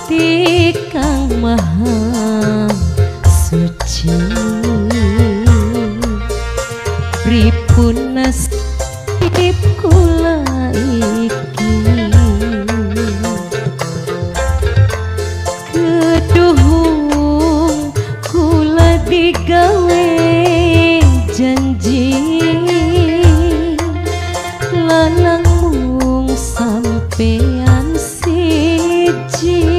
Gusti kang Maha Suci, pripun nasib kula iki? Keduhung kula digawe janji, lanang mung sampean siji.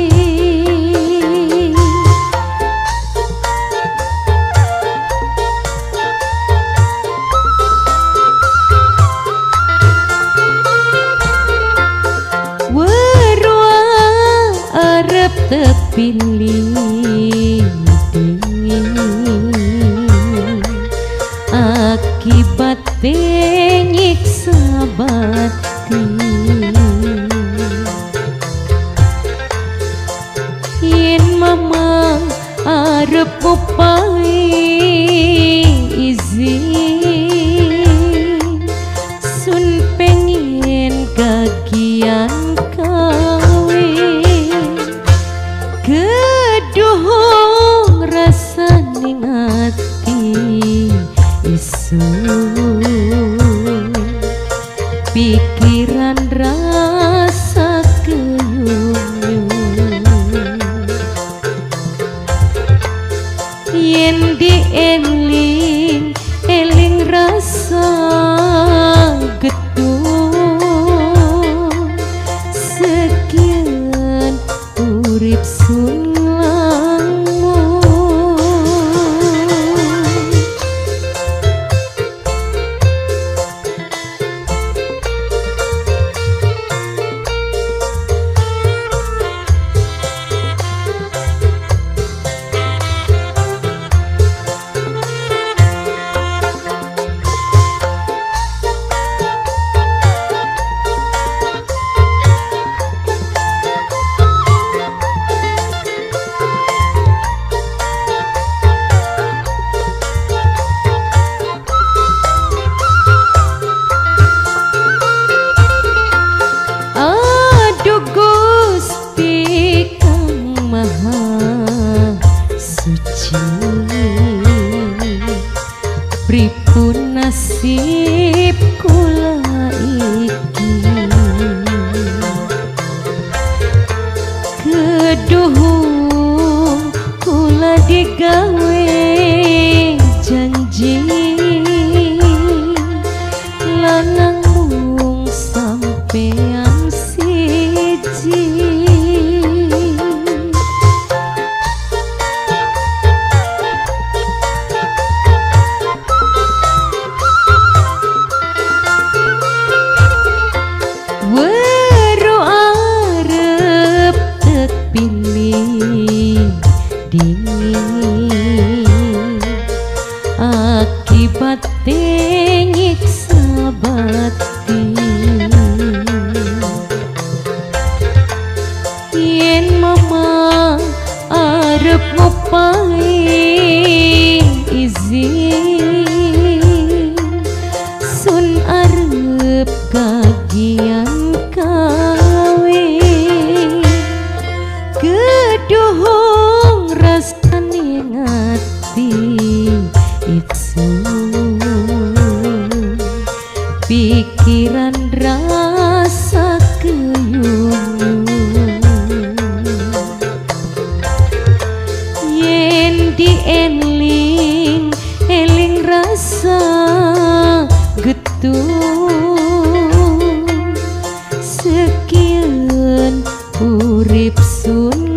Arep tepilih dingin, akibate nyiksa batin. Yen mama arep ngupai izin, sun pengen gagian kawin. Keduhung rasane ati isun, pikiran rasa keyun. Yen dieling eling rasa getun, sekian urip sun. Aduh Gusti kang Maha Suci, pripun nasib kula iki? Keduhung kula digawe janji, lanang mung sampean siji. Weru arep tepilih dingin, akibate nyiksa batin. Yen mama arep ngupai izin, sun arep kagian kawin. Keduhung rasane ngati isun, pikiran rasa keyun. Yen dieling eling rasa getun, sekian urip sun.